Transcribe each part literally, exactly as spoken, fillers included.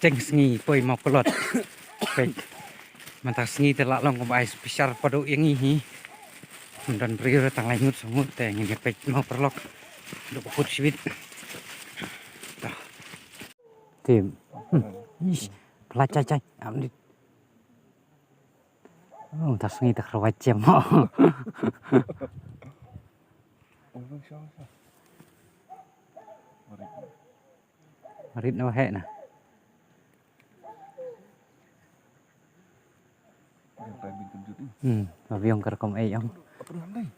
Teng sngi poi Mawkylot. Peit. Mynta sngi te la long kumba ai special pado ïa ngi hi. Mynta briew tang lai ngut saw ngut te ngin ïa peit Mawkylot. Duk kut sibit. Tim. Hmm. Ish. Pla chai chai. Am dit. Oh, ta sngi ta khrwa chem. Rit no hek na. Hmm, ba biang ka rukom ei ong.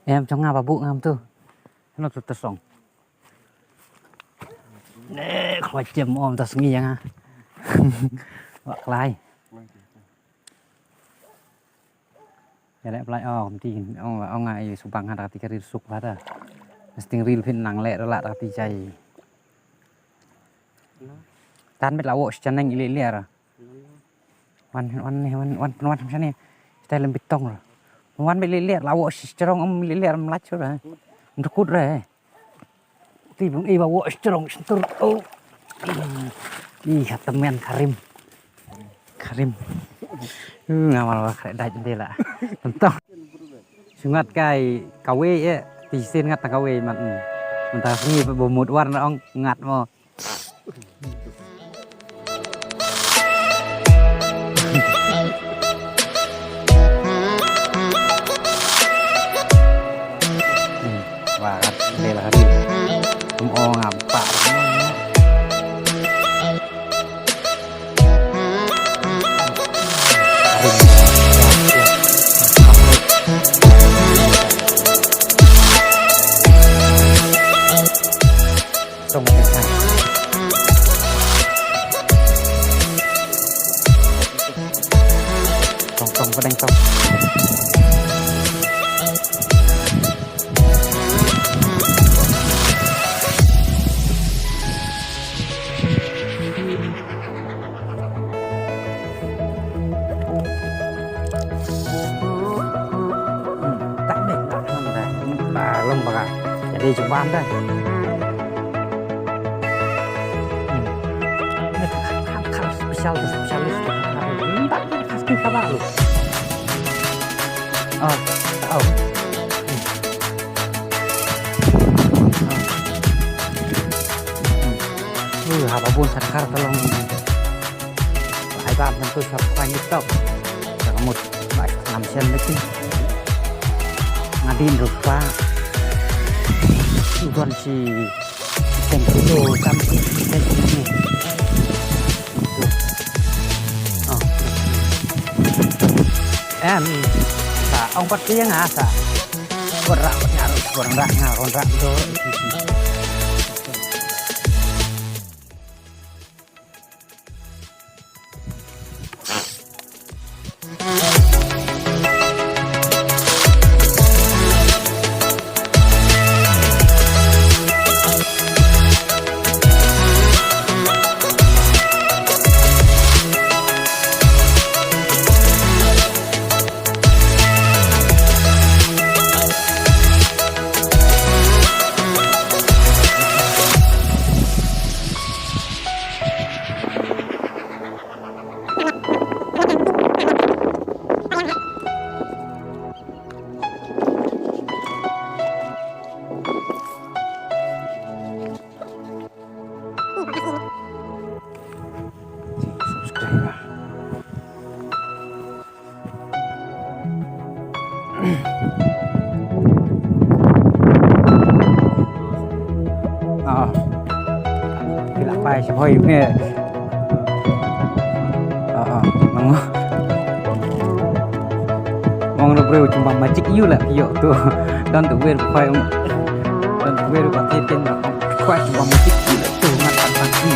Em chong nga ba bu ngam tu. Hano tu tersong. Ne khwa chem om ta sngi ïa nga. Wa klai. Ïa leh plai ong ti ong ong ai subang ha da ti ka ril suk ba da. Sting ril phin nang leh da la da ti jai. Tan met la wo chaneng ili lir. Wan wan ni wan wan wan wan sani. Stai lem bitong ra. Wan met ili lir la wo si strong om ili lir mlach ra. Ndukut ra. Ti bung i ba wo strong sentur. Oh. Ih, kata men Karim. Karim. Uh, ngamal wa kre dai jendela. Tentang. Sungat kai kawe ye. Ti sin ngat kawe man. Mentang sini bumut warna ong ngat mo. Wah, kan, bela hari. Kum ong apa? Tong tong tong. Tong tong padang tong. Tak deh, tak deh. Ba long ba ka. Jadi cuba anda. Hmm. Ini kan, kan spesial, spesialis. Minta kasih kabar lu. Oh, oh. Hmm. Hmm. Uh, haba bun sarkar tolong. Ai ba, nang tu sap pa ngi tok. Selamat. Ba, ngam sien lagi. Ngadin rupa. Udon si. Teng tu, tam si, teng si. Tu. Oh. Em. Sa, ong pat kaya nga sa. Korak, korak, korak, nga, korak tu. Subscribe. Ah. Ki la pai shiboi ne. Ah, ah. Nang. Mong lo breu chumba magic yu la yu tu. Don tu wer pai. Don tu wer pa te ten la. Pai chumba magic yu la tu ngat tak tak ni.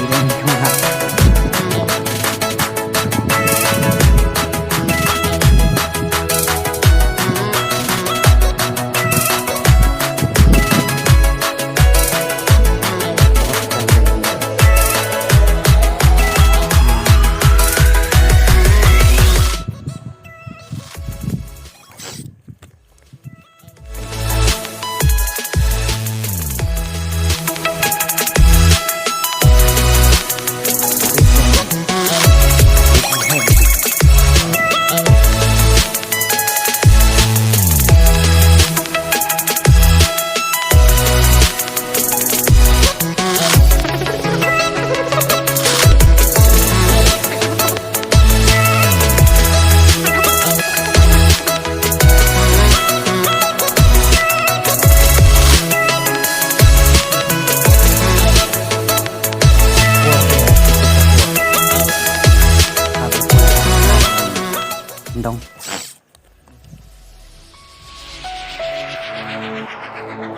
Tong,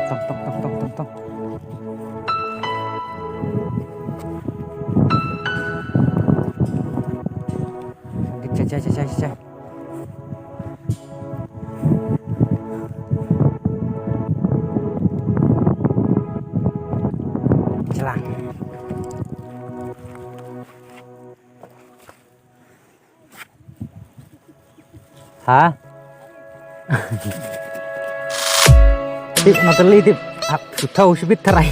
tong, tong, tong, tong, tong, tong. Cek, cek, cek, cek, cek. Celang. Ha? Tip, Natalie, tip. Hap, su tau, shibit tarai.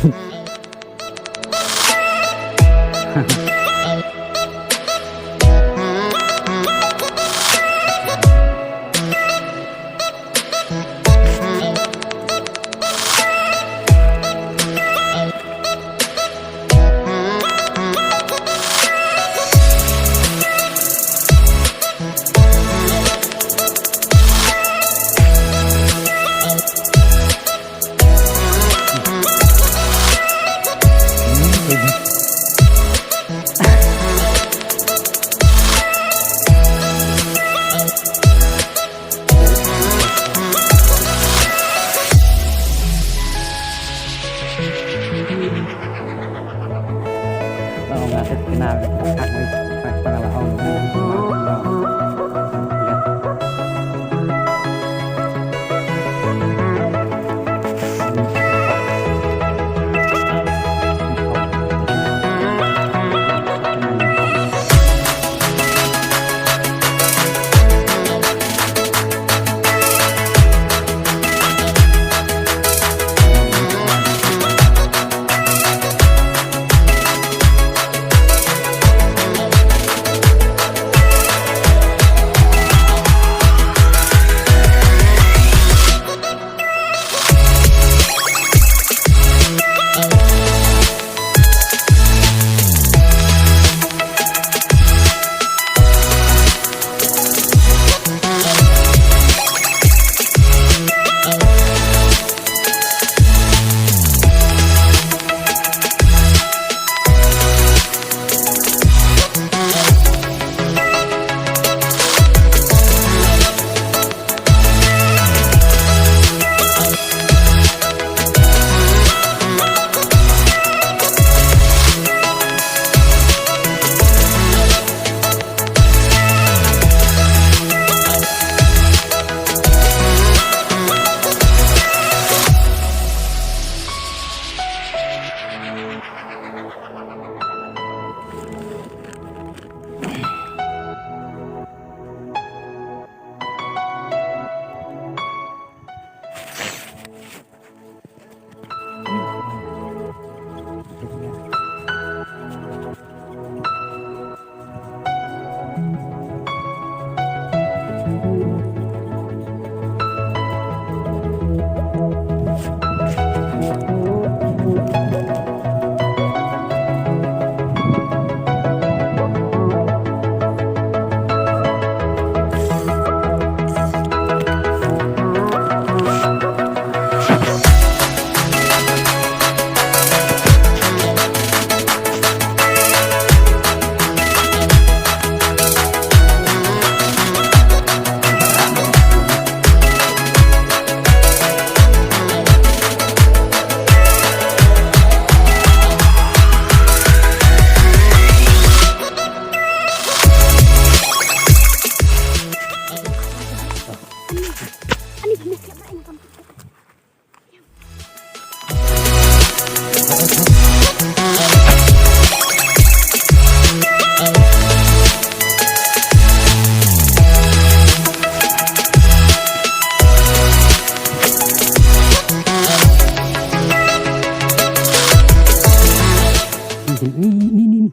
Ni, ni, ni, ni.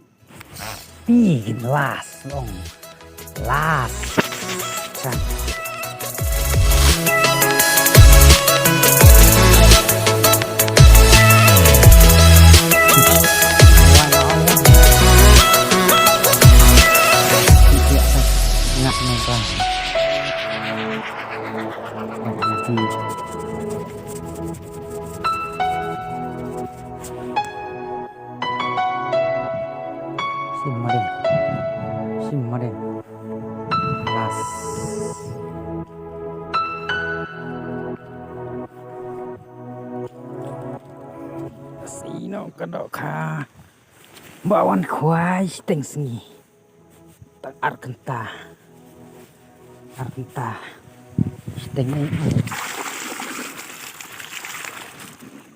Phi last long. Last. Chan. Ngak nang. Shim ma dei. Shim ma dei. Las. Sino ka dohkha. Ba wan khwai shiteng sngi. Tang ar kynta. Ar kynta. Shiteng ni.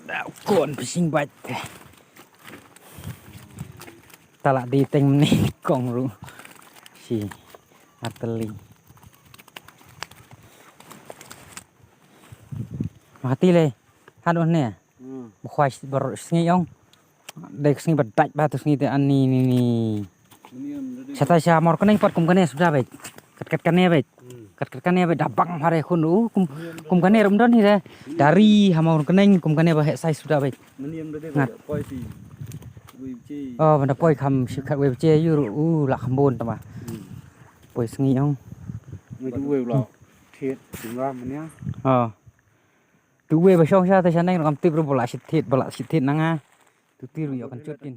Da u khun pishing bait. Ta la dei teng mynne kong ruh. Shi. Ar tylli. Mati le. Haduh ne. Hmm. Ba khwai shi-, baroh sngi ong. Dei sngi ba dait ba tu sngi te ani ni ni. Mynne em da dei. Shata sha Mawryngkneng pat kum kane suda beit. Kat kat kane beit. Hmm. Kat kat kane beit da bang hare khun u kum, kum kane rum don hi de. Dari ha Mawryngkneng kum kane ba heh sai suda beit. Mynne em da dei. Ngat. Ba poi shi. Wei bche. Oh, ban da poi kham shi khat wei bche yu ruh u la kham bun tama. Hmm. Poi sngi ong. Ngi tu wei la. Thied, tu la mynne. Oh. Tu wei ba shong sha te sha neng kam tip ruh ba la shi thied, ba la shi thied nanga. Tu ti ruh ïoh kan chut kin.